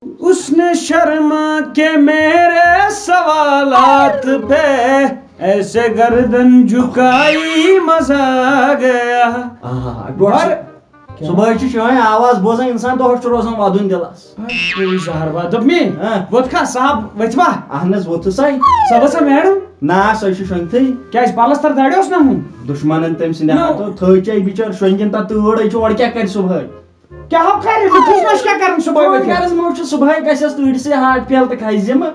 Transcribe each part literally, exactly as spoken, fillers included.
اس نے شرما کے میرے سوالات پہ ایسے گردن جھکائی، مزہ آ گیا۔ آ، ڈۄڈ بر- صبحٲے چھُ چٲنۍ آواز بوزان، اِنسان دۄہَس چھُ روزان وَدُن دِلَس۔ اے زہر باد، دوٚپ مےٚ، ہاں۔ ووٚتھ کھا صاحب، ؤتھۍ وا؟ اہن حظ، ووٚتھُس سا۔ صٲب ہسا میڈم؟ نہ، سۄ چھِ شۄنٛگتھٕے۔ کیٛازِ پلستر داڑِ اوس نہ وُنہِ؟ دُشمنن تٔمۍ سٕنٛدِ نہ۔ ہتو تھٲے چے بِچٲر شۄنٛگِن تتھ تۭر ہے چھِ، اورٕ کیٛاہ کرِ صُبحٲے؟ کیٛاہ ہو کرِ؟ لُکھ ما چھِ کیٛاہ کران صُبحٲے ژون ؤتھِتھ؟ گرس منٛز چھُ صُبحٲے گژھٮ۪س تۭرِ سۭتۍ ہارٹ فیل تہٕ کھسہِ ذِمہٕ۔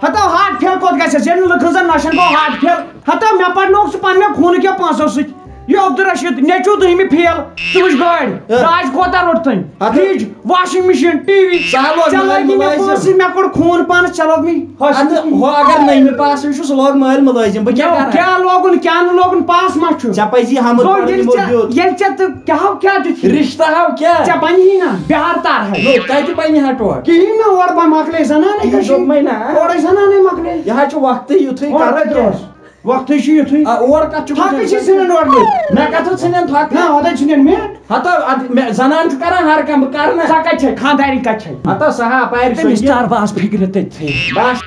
ہتو ہارٹ فیل کوٚت گژھٮ۪س؟ ییٚلہِ نہٕ لُکن زن نشن گوٚو ہارٹ فیل۔ ہتو مےٚ پرنووُکھ ژٕ پننیو خوٗنہٕ کیو پونٛسو سۭتۍ۔ یہِ عبدالرشید، نیٚچوٗ دٔہمہِ فیل۔ ژٕ وٕچھ گٲڑۍ، ہہ۔ داج کوتاہ روٚٹ تٔمۍ؟ ہتو۔ فرج، واشنگ مشین، ٹی وی۔ سُہ ہا لوگ ژےٚ مٲلۍ لٲگی مےٚ مُلٲزِم۔ پونٛسہٕ، مےٚ کوٚڑ خوٗن پانس، ژےٚ لوگ مےٚ ہۄس۔ ادٕ ہُہ اگر نٔیمہِ پاس وٕچھُ، سُہ لوگ مٲلۍ مُلٲزِم۔ بہٕ کیٛاہ نو، کرٕ؟ کیٛاہ لوگُن، کیٛاہ نہٕ لوگُن، پاس ما چھُ؟ ژےٚ پزی ہمُت گوٚو پرُن ییٚلہِ یِمو ژےٚ، دیُت۔ ییٚلہِ ژےٚ تہٕ کیٛاہ ہو، کیٛاہ دیُت یہِ؟ رشتہٕ ہاو کیٛاہ؟ ژےٚ بنی نا بہار تار ہے۔ نو، تتہِ بنہِ ہا ٹوٹھ۔ کِہیٖنۍ نہٕ، اورٕ بہٕ مۄکلے زنانٕے تی کٔشیٖرِ۔ دوٚپمے نا۔ اورَے زنانٕے مۄکلے۔ یہِ حظ چھُ وقتٕے یُتھُے اورٕ کرُن کتہِ کیٛاہ؟ اوس؟ وقتٕے چھُ یُتھُے۔ آ، اور کتھ چھُ تھۄکہٕ وٕچھُن؟ چھِ ژھٕنان اورٕ لُکھ۔ مےٚ کتھ چھُ ژھٕنان تھۄکہٕ؟ نہ، وۄنۍ چھِ نِن مےٚ۔ ہتو، اد، مےٚ زنان چھُ کران ہر کانٛہہ، بہٕ کرٕ نہ۔ سۄ کتہِ چھے؟ خانٛدارِنۍ کتہِ چھے؟ ہتو، سۄ ہا پرِ تٔمِس سۄ۔ چار باس فکرِ تٔتھٕے۔ بس۔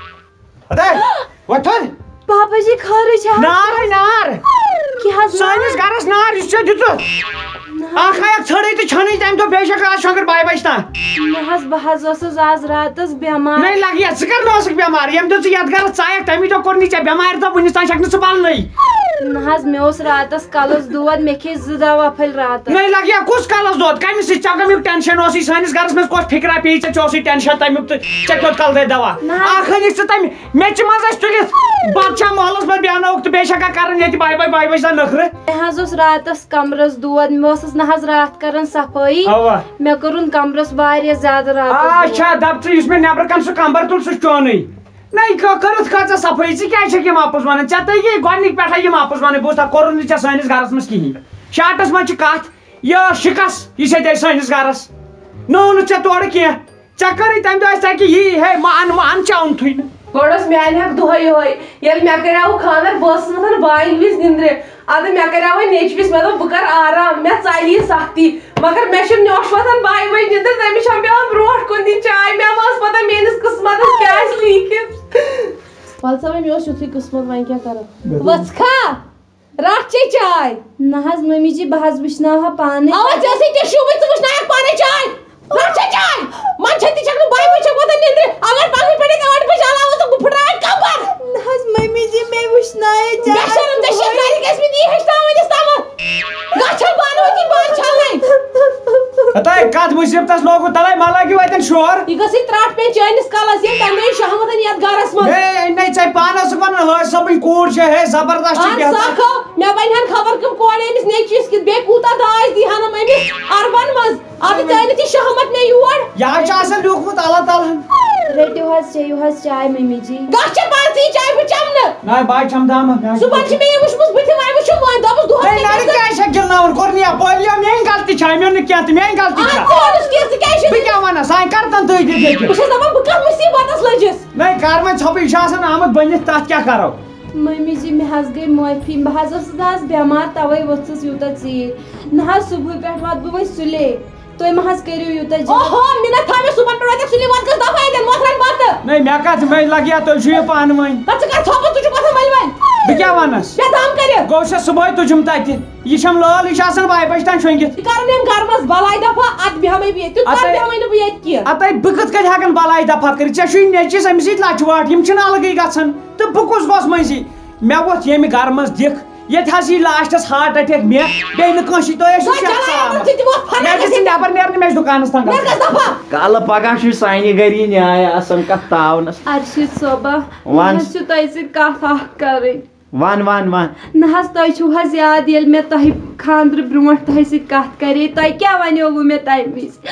ہتے، وۄتھ تھوٚد۔ پاپا جی، خٲرٕے چھا؟ نار ہے نار۔ کیٛاہ حظ نار؟ سٲنِس گرس نار، یُس ژےٚ دیُتُتھ۔ نہ حظ۔ اکھ ہا اکھ ژھٔڑٕے تہٕ چھٔنٕے تمہِ دۄہ، بیٚیہِ چھکھ راتھ شۄنٛگٕر بایہِ بجہِ تام۔ نہ حظ، بہٕ حظ ٲسٕس آز راتس بٮ۪مار۔ نَے لگہِ یا، ژٕ کر نہٕ ٲسٕکھ بٮ۪مار؟ ییٚمہِ دۄہ ژٕ یتھ گرس ژایکھ، تمی دۄہ کوٚر نہٕ ژےٚ بٮ۪مارِ دۄہ، وُنِس تام چھکھ نہٕ ژٕ پلنٕے۔ نہ حظ، مےٚ اوس راتس کلس دود، مےٚ کھیٚیہِ زٕ دوا پھٔلۍ راتس۔ نَے لگہِ یا، کُس کلس دود؟ کمہِ سۭتۍ؟ ژےٚ کمیُک ٹینشن اوسُے؟ سٲنِس گرس منٛز کۄس فکرا پیٚیہِ ژےٚ؟ ژےٚ اوسُے ٹینشن تمیُک تہٕ ژےٚ کیُتھ کلہٕ دٲدۍ دوا؟ نہ حظ۔ اکھ أنِکھ ژٕ تمہِ میٚژِ منٛز اَسہِ تُلِتھ، بتہٕ چھا محلس منٛز بیٚہناوُکھ تہٕ بیٚیہِ چھکھا کران ییٚتہِ بایہِ بایہِ، بایہِ بجہِ تام نخرٕ؟ مےٚ حظ اوس راتس کمرس دود، مےٚ اوس نہٕ حظ راتھ کران صفٲیی۔ اوا۔ مےٚ کوٚرُن کمرس واریاہ زیادٕ راتس دود۔ اچھا، دپ ژٕ، یُس مےٚ نیبرٕ کنہِ سُہ کمبر تُل، سُہ چھُ چونُے۔ نہ، یہِ کٔرٕتھ کۭژاہ صفٲیی؟ ژٕ کیٛازِ چھکھ یِم اپُز ونان؟ ژےٚ تٔگی گۄڈنِکۍ پٮ۪ٹھے یِم اپُز ونٕنۍ۔ بوٗزتھا، کوٚرُن نہٕ ژےٚ سٲنِس گرس منٛز کِہینۍ۔ شاٹس منٛز چھِ کتھ، یہِ ٲس شِکس، یہِ چھےٚ تیٚلہِ سٲنِس گرس۔ نوٚو نہٕ ژےٚ تورٕ کینٛہہ۔ ژےٚ کٔرٕے تَمہِ دۄہ اَسہِ تَتہِ یی، ہے، ما اَن، ما اَن، ژےٚ اوٚنتھٕے نہٕ۔ گۄڈٕ اوس میانہِ حق دۄہے یِہوے، ییٚلہِ مےٚ کریاوُ خانٛدر، بہٕ ٲسٕس وۄتھان بانہِ وِزِ نِندرِ۔ اَدٕ مےٚ کریاو وۄنۍ نیٚچوِس، مےٚ دوٚپ، بہٕ کرٕ آرام، مےٚ ژَلہِ یہِ سختی۔ مگر مےٚ چھُنہٕ نوٚش وۄتھان بانہِ وِزِ نِندرِ، تٔمِس چھَم پٮ۪وان برونٛٹھ کُن دِنۍ چاے۔ مےٚ ما ٲس پتہ میٲنِس قٕسمتس کیٛاہ آسہِ لیٖکھِتھ۔ وَلہٕ سا وۄنۍ، مےٚ اوس یُتھُے قٕسمت، وۄنۍ کیٛاہ کرو؟ بِلکُل۔ وۄژھ کھا؟ رَٹھ چے چاے۔ نہ حظ مٔمی جی، بہٕ حظ وٕچھناوہا پانے۔ اوا، ژےٚ ٲسٕے ٹِشوٗ وٕنۍ، ژٕ وٕچھناوکھ پانے چاے۔ رَٹھ چے چاے۔ منٛز چھے تہِ چھَکھ نہٕ بایہِ، بہٕ چھَکھ وۄتھان نیٚنٛدرِ۔ اگر پَگہٕے پٮ۪ٹھَے ژےٚ وَٹہِ بہٕ چلاوَتھ تہٕ بہٕ پھٕٹراوَے کَمبَر۔ نہ حظ مٔمی جی، مےٚ وٕچھنایے چاے۔ بے شرم، ژےٚ شیخ ناری کیٛاہ ٲسمٕتۍ یی ہیٚچھناوٕنۍ اِسلامَس؟ گژھ چھَکھ بانہٕ وٕنی بانہٕ چھَلنَے۔ ہتاے، کتھ مصیبتس لوگوٕ تَلَے؟ ما لٲگِو اَتٮ۪ن شور۔ یہِ گٔژھٕے ترٛٹھ پیٚنۍ چٲنِس کَلَس، ییٚلہِ تَمہِ دۄہ یہِ شہمت أنۍ یَتھ گَرَس منٛز۔ ہے، أنۍ نَے ژےٚ پانَس، ژٕ وَن حٲج صٲبٕنۍ کوٗر چھےٚ، ہے، زبردست چھِ اَہَن کیٛاہ سا تام۔ کھو، مےٚ بَنہِ ہَن خبر کٕم کورِ أمِس نیٚچوِس کِتھ، بیٚیہِ کوٗتاہ داج دی ہَنم أمِس عربَن منٛز۔ اَدٕ ژٕ أنِتھ یہِ شہمت مےٚ یور۔ یہِ حظ چھُ آسان لیوٗکھمُت اللہ تعالیٰ ہَن۔ رٔٹِو حظ، چیٚیِو حظ چاے مٔمی جی۔ گژھ ژےٚ پانسٕے یہِ چاے، بہٕ چَمہٕ نہٕ۔ نہ، بہٕ ہا چَمہٕ دامَتھ، مےٚ ہا چھُ نہ، نہ، نہ، کیٛاہ چھےٚ گِنٛدناوُن؟ کوٚر نہٕ یَپٲرۍ، یہِ میٛٲنۍ غلطی چھا؟ مےٚ نہٕ کینٛہہ تہٕ میٛٲنۍ غلطی اَتھ چھا؟ ژٕ وَنُس کینٛہہ، ژٕ کیٛازِ چھِ بہٕ کیٛاہ وَنہٕ؟ سانہِ کَرتَن تُہۍ دِتھ ییٚتہِ۔ بہٕ چھَس دَپان، بہٕ کَتھ مُصیٖبتَس لٔجِس؟ نہ، کَر وۄنۍ ژھۄپہٕ، یہِ چھُ آسان آمُت بٔنِتھ، تَتھ کیٛاہ کَرو؟ مٔمی جی، مےٚ حظ گٔے معٲفی، بہٕ حظ ٲسٕس نہ حظ بٮ۪مار، تَوَے ؤژھٕس یوٗتاہ ژیٖرۍ۔ نہ حظ، صُبحٲے پٮ۪ٹھ واتہٕ بہٕ وۄنۍ سُلے۔ تُہۍ مہ حظ کٔرِو یوٗتاہ زیادٕ۔ اوہو، مِنت تھاو مےٚ صُبحن پٮ۪ٹھ واتَکھ سُلے، وَتھ گژھ دَفعہ ییٚتٮ۪ن، وۄتھ رَن بَتہٕ۔ نَے، مےٚ کَتھ، مےٚ لَگہِ یا تُہۍ چھِو یہِ پانہٕ وۄنۍ۔ پَتہٕ ژٕ کَر ژھۄپہٕ، ژٕ چھُکھ وۄتھان ؤلۍ ؤلۍ۔ بہٕ کیٛاہ وَنَس؟ مےٚ دَم کٔرِتھ۔ گوٚو سا صُبحٲے تُجُم تَتہِ۔ یہِ چھَم لٲل، یہِ چھِ آسان بایہِ بَجہِ تام شۄنٛگِتھ۔ یہِ کَرُن أمۍ گَرٕ منٛز بَلاے دَفعہ، اَدٕ بیٚہمَے بہٕ ییٚتہِ۔ تیُتھ کَر اَتَے، بیٚہمَے نہٕ بہٕ ییٚتہِ کینٛہہ۔ اَتَے بہٕ کِتھ کٔنۍ ہٮ۪کَن بَلاے دَفعہ کٔرِتھ؟ ژےٚ چھُے نیٚچِوِس أمِس سۭتۍ لَچھٕ واٹھ، یِم چھِنہٕ اَلگٕے گژھان۔ تہٕ بہٕ کُس گوس مٔنٛزی؟ مےٚ ووٚتھ ییٚمہِ گرٕ منٛز دِکھ، ییٚتہِ حظ یی لاسٹَس ہارٹ اٹیک مےٚ، بیٚیہِ نہٕ کٲنٛسی۔ تۄہہِ ٲسِو گۄڈٕ شیخ چلاے صاحب۔ ژٕ تہِ ووت فرق مےٚ دِژ گژھِ نہٕ نٮ۪بر نیرنہٕ، مےٚ چھُ دُکانَس تام گژھُن۔ گژھ دَفعہ۔ کالہٕ پگاہ چھُے سانہِ گرِ یہِ نیاے آسان کَتھ تاونَس۔ ارشد صٲبہ، وَن۔ مےٚ حظ چھُ تۄہہِ سۭتۍ کَتھ اَکھ کَرٕنۍ۔ وَن، وَن، وَن۔ نہ حظ، تۄہہِ چھُو حظ یاد، ییٚلہِ مےٚ تۄہہِ خانٛدرٕ برونٛٹھ تۄہہِ سۭتۍ کَتھ کَرے، تۄہہِ کیٛاہ وَنیووُ مےٚ تَمہِ وِزِ؟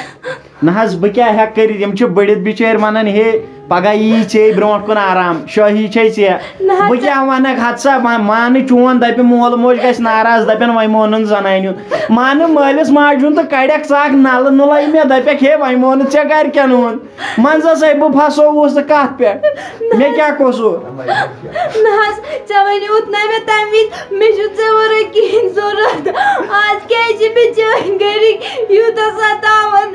نہ حظ، بہٕ کیٛاہ ہٮ۪کہٕ کٔرِتھ؟ یِم چھِ بٔڑِتھ بِچٲرۍ وَنان، ہے، پگاہ یی ژےٚ برونٛٹھ کُن آرام، شٲہی چھے ژےٚ۔ نہ حظ، بہٕ کیٛاہ وَنکھ؟ ہَتہٕ سا، ما-، مانہٕ چون دَپہِ مول موج گژھِ ناراض، دَپن وۄنۍ مونُن زَنانہِ ہُنٛد۔ مانہٕ مٲلِس ماجہِ ہُنٛد تہٕ کَڑٮ۪کھ ژٕ اَکھ نَلہٕ نُلَے مےٚ، دَپٮ۪کھ، ہے، وۄنۍ مونُتھ ژےٚ گَرِکٮ۪ن ہُنٛد۔ منٛزَسَے بہٕ پھسووُس تہٕ کَتھ پٮ۪ٹھ؟ مےٚ کیٛاہ قصوٗر؟ نہ حظ، ژےٚ وَنیوُتھ نہ مےٚ تَمہِ وِزِ، مےٚ چھُ ژےٚ ورٲے کِہیٖنۍ ضوٚرَتھ۔ آز کیٛازِ چھِ مےٚ چٲنۍ گَرِکۍ یوٗتاہ سَتاوان؟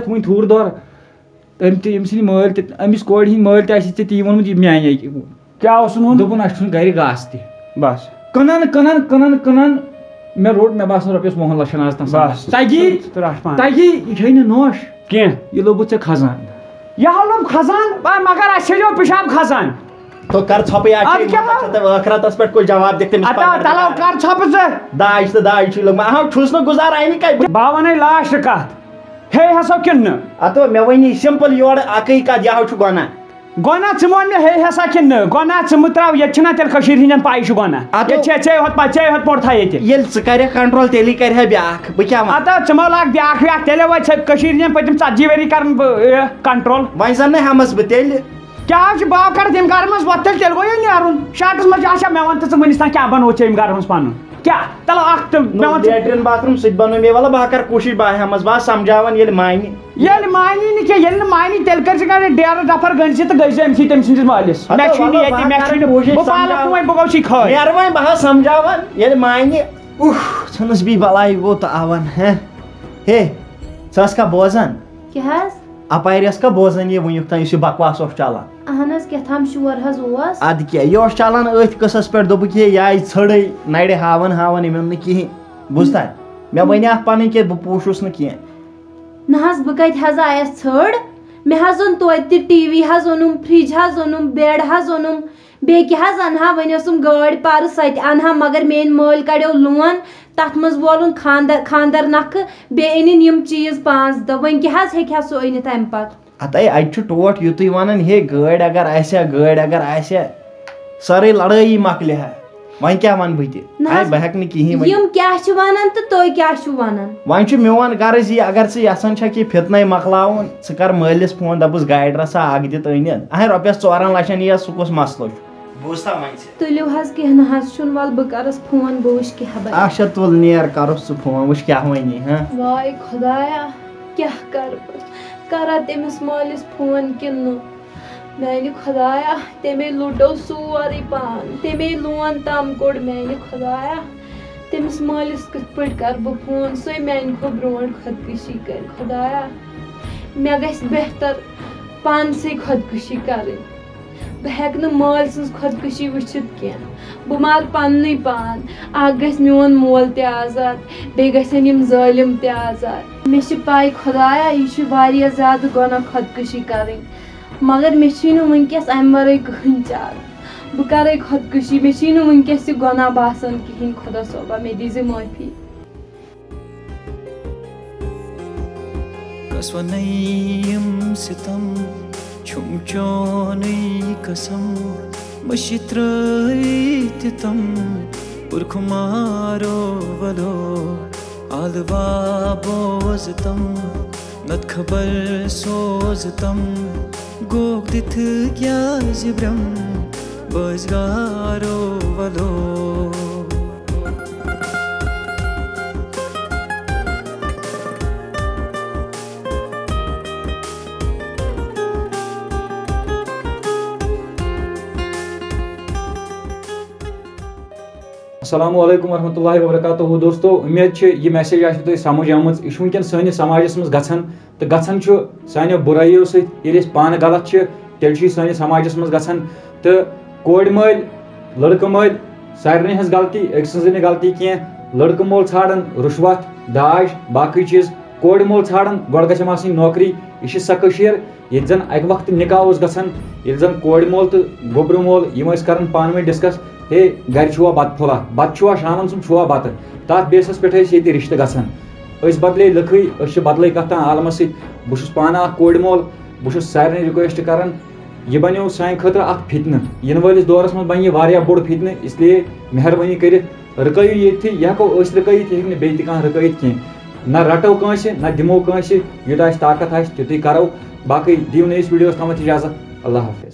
یَتھ وٕنہِ تھوٗر دۄر۔ أمۍ تہِ، أمۍ سٕنٛدۍ مٲلۍ تہِ، أمِس کورِ ہِنٛدۍ مٲلۍ تہِ آسہِ ژےٚ تی ووٚنمُت، یہِ میٛانے۔ کیٛاہ اوسُن ووٚنمُت؟ دوٚپُن، اَسہِ چھُنہٕ گَرِ گاسہٕ تہِ۔ بَس۔ کٕنان، کٕنان، کٕنان، کٕنان، مےٚ روٚٹ، مےٚ باسان، رۄپیَس وُہَن لَچھَن آز تام سَمبَل۔ بَس۔ تَگی، ژٕ رَٹھ پانہٕ۔ تَگی، یہِ کھیٚیہِ نہٕ نوش۔ کینٛہہ۔ یہِ لوٚبُت ژےٚ خزان۔ یہِ ہا لوٚب خزان، آ، مگر اَسہِ چھےٚ یہِ پِشاب خزان۔ تو کر ژھۄپٕے، اَتھ اَدٕ چھِ کیٛاہ؟ مطلب چھِ تہٕ ٲخرتَس پٮ۪ٹھ کُس جواب دِکھ تٔمِس اَتا، پَنُن تَلو، کَران۔ کر ژھۄپہٕ ژٕ۔ داج تہٕ داج چھُے لوٚگمُت۔ اَہَو، چھُس نہٕ گُزار اَمی کَتہِ۔ بہٕ ہا وَنَے لاسٹ کَتھ۔ ہے ہسا کِنہٕ نہٕ؟ اَتو، مےٚ وَنی simple یورٕ اَکٕے کَتھ، یہِ ہا چھُ گۄناہ۔ گۄناہ ژٕ وَن مےٚ ہے ہسا کِنہٕ نہٕ؟ گۄناہ ژٕ مہٕ ترٛاو، ییٚتہِ چھِنہ تیٚلہِ کٔشیٖرِ ہِنٛدٮ۪ن پَے چھُ گۄناہ۔ اَتو۔ ییٚتہِ چھِ ژےٚ یوت پَے، ژےٚ یوت پوٚرتھا ییٚتہِ۔ ییٚلہِ ژٕ کَرٮ۪کھ control، تیٚلی کَرِ ہا بیٛاکھ۔ بہٕ کیٛاہ وَنہٕ؟ اَتہ ژٕ مہ لاگ بیٛاکھ ویٛاکھ، تیٚلے وۄنۍ ژےٚ کٔشیٖرِ ہِنٛدٮ۪ن پٔتِم ژتجی ؤری کَرَن بہٕ، یہِ، control۔ وۄنۍ زَن نہٕ ہٮ۪مَس بہٕ تیٚلہِ۔ کیٛاہ حظ چھُ باو کَرٕ تٔمۍ گَرٕ منٛز وۄتھ تیٚلہِ، تیٚلہِ گوٚو ییٚلہِ نیرُن۔ شاٹَس منٛز چھِ آسان، مےٚ وَن تہٕ ژٕ وٕنِس تام کیٛاہ بَنوو ژےٚ أمۍ گَرٕ منٛز پَنُن؟ کیٛاہ؟ تَلہٕ اَکھ تہٕ مےٚ وَن ژٕ۔ لیٹرِن باتھ روٗم سُہ تہِ بَنوو مےٚ، وَلہٕ بہٕ ہا کَرٕ کوٗشِش، بہٕ ہا ہٮ۪مَس، بہٕ ہا سَمجھاوَن ییٚلہِ مانہِ۔ ییٚلہِ مانی نہٕ کینٛہہ، ییٚلہِ نہٕ مانی، تیٚلہِ کٔرۍ زِ گۄڈٕ ڈیرٕ ڈفر گٔنۍ زِ تہٕ گٔژھۍ زِ أمۍ سٕے تٔمۍ سٕنٛدِس مٲلِس۔ اَدٕ مےٚ چھُے نہٕ وَلہٕ ییٚتہِ، بہٕ مےٚ ہا چھُے کَرٕ نہٕ، کوٗشِش بہٕ پالَکھ سَمجھاوَن۔ وۄنۍ، بہٕ گوٚو سُے خٲلۍ۔ نیرٕ وۄنۍ، بہٕ ہا سَمجھاوَن ییٚلہِ مانہِ۔ اوہ، ژھٕنُس بی بَلاے گوٚو تہٕ اَوَن، ہے۔ ہے، ژٕ ٲسکھا بوزان؟ کیٛاہ حظ؟ اَپارِ ٲسکھا بوزان یہِ وٕنیُک تام یُس یہِ بکواس اوس چَلان؟ اہن حظ، کیٛاہ تام شور حظ اوس۔ اَدٕ کیٛاہ، یہِ اوس چَلان أتھۍ قٕصَس پٮ۪ٹھ، دوٚپُکھ یہِ، یہِ آیہِ ژھٔڑٕے، نَرِ ہاوان ہاوان یِمَن نہٕ کِہیٖنۍ۔ بوٗزتھا؟ مےٚ وَنے اَتھ پَنٕنۍ کِتھ، بہٕ پوٗشُس نہٕ کینٛہہ۔ نہ حظ، بہٕ کَتہِ حظ آیَس ژھٔڑ؟ مےٚ حظ اوٚن توتہِ تہِ ٹی وی حظ اوٚنُم، فرٛج حظ اوٚنُم، بیڈ حظ اوٚنُم، بیٚیہِ کیٛاہ حظ اَنہٕ ہا؟ وۄنۍ ٲسٕم گٲڑۍ پَرٕ، سۄ تہِ اَنہٕ ہا، مگر میٛٲنۍ مٲلۍ کَڑیو لون، تَتھ منٛز وولُن خانٛدر، خانٛدر نَکھٕ، بیٚیہِ أنِن یِم چیٖز پانٛژھ دَہ، وۄنۍ کیٛاہ حظ ہیٚکہِ ہا سُہ أنِتھ اَمہِ پَتہٕ؟ ہتے، اَتہِ چھُ ٹوٹھ یُتُے وَنان، ہے، گٲڑۍ اگر آسہِ ہا، گٲڑۍ اگر آسہِ ہا، سٲرٕے لڑٲیی مۄکلہِ ہا۔ وۄنۍ کیٛاہ وَنہٕ بہٕ تہِ؟ نہ ہے، حظ، بہٕ ہٮ۪کہٕ نہٕ کِہیٖنۍ ؤنِتھ۔ یِم کیٛاہ چھِ وَنان تہٕ تُہۍ کیٛاہ چھِو وَنان؟ وۄنۍ چھُ میون غرض یہِ، اگر ژٕ یَژھان چھَکھ یہِ فِتنَے مۄکلاوُن، ژٕ کَر مٲلِس فون، دَپُس، گاڑِ رَژھا اَکھ دِتھ أنِتھ۔ اَہَے، رۄپیَس ژورَن لَچھَن یِیَس، سُہ کُس مسلہٕ چھُ؟ بوٗزتھا وۄنۍ ژےٚ؟ تُلِو حظ، کینٛہہ نہ حظ چھُنہٕ، وَلہٕ بہٕ کَرَس فون، بہٕ وٕچھِ کیٛاہ بَنہِ۔ اچھا، تُل نیر، کَرُس ژٕ فون، وٕچھ کیٛاہ وَنہِ، ہاں؟ واے خۄدایا، کیٛاہ کَرٕ بہٕ؟ کَرا تٔمِس مٲلِس فون کِنہٕ نہٕ؟ میٛانہِ خۄدایا، تٔمے لُٹو سورُے پان، تٔمے لون تام کوٚڑ میٛانہِ خۄدایا۔ تٔمِس مٲلِس کِتھ پٲٹھۍ کَرٕ بہٕ فون، سُے میٛانہِ کھۄتہٕ برونٛٹھ خۄدکٔشی کَرِ؟ خۄدایا، مےٚ گژھِ بہتر پانسٕے خۄدکٔشی کَرٕنۍ۔ بہٕ ہیٚکہٕ نہٕ مٲلۍ سٕنٛز خۄدکٔشی وٕچھِتھ کینٛہہ۔ بہٕ مارٕ پننُے پان۔ اکھ گژھِ میون مول تہِ آزاد، بیٚیہِ گژھن یِم ظٲلِم تہِ آزاد۔ مےٚ چھِ پَے خۄدایا، یہِ چھُ واریاہ زیادٕ گۄناہ خۄدکٔشی کَرٕنۍ، مگر مےٚ چھُے نہٕ وٕنکیٚس اَمہِ وَرٲے کٕہٕنۍ چارٕ۔ بہٕ کَرَے خۄدکٔشی، مےٚ چھُے نہٕ وٕنکیٚس یہِ گۄناہ باسان کِہیٖنۍ۔ خۄدا صٲبا، مےٚ دیٖزِ معٲفی۔ کس ونے یم ستم، چھم چونُے قسم، مشترٲوِتھ تم، پُرکھٕ مارو ولو، عالوا بوزتم، نت خبر سوزتم، گوک دِتھ کیازِ برم، بٲزگارو ولو۔ السلام علیکم ورحمۃ اللہ وبرکاتہ۔ دوستو، امید چھِ یہِ message آسہِ تۄہہِ سمجھ آمٕژ۔ یہِ چھُ وٕنکیٚن سٲنِس سماجس منٛز گژھان تہٕ گژھان چھُ سانیو بُرٲیِو سۭتۍ۔ ییٚلہِ أسۍ پانہٕ غلط چھِ، تیٚلہِ چھُ یہِ سٲنِس سماجس منٛز گژھان۔ تہٕ کورِ مٲلۍ، لڑکہٕ مٲلۍ، سارنٕے ہٕنٛز غلطی، أکۍ سٕنٛزٕے نہٕ غلطی کینٛہہ۔ لڑکہٕ مول ژھانڈان رُشوت، داج، باقٕے چیٖز۔ کورِ مول ژھانڈان گۄڈٕ گژھٮ۪م آسٕنۍ نوکری۔ یہِ چھِ سۄ کٔشیٖر، ییٚتہِ زن اکہِ وقتہٕ نکاح اوس گژھان، ییٚلہِ زن کورِ مول تہٕ گوٚبرٕ مول یِم ٲسۍ کران پانہٕ ؤنۍ discuss، ہے، گرِ چھُوا بتہٕ پھوٚلہ، بتہٕ چھُوا، شامن سُم چھُوا بتہٕ؟ تتھ basis پٮ۪ٹھ ٲسۍ ییٚتہِ رشتہٕ گژھان۔ أسۍ بدلے لُکھٕے، أسۍ چھِ بدلے کتھ تام عالمس سۭتۍ۔ بہٕ چھُس پانہٕ اکھ کورِ مول، بہٕ چھُس سارنٕے request کران، یہِ بنیو سانہِ خٲطرٕ اکھ فتنہٕ۔ یِنہٕ وٲلِس دورس منٛز بنہِ یہِ واریاہ بوٚڑ فتنہٕ، اس لیے مہربٲنی کٔرِتھ رُکٲیِو ییٚتھی، یہِ ہٮ۪کو أسۍ رُکٲیِتھ، یہِ ہیٚکہِ نہٕ بیٚیہِ تہِ کانٛہہ رُکٲیِتھ کینٛہہ۔ نہ رٹو کٲنٛسہِ، نہ دِمو کٲنٛسہِ، یوٗتاہ اَسہِ طاقت آسہِ، تیُتُے کرو۔ باقٕے دِیِو نٔیِس videoس تامَتھ اجازت۔ اللہ حافظ۔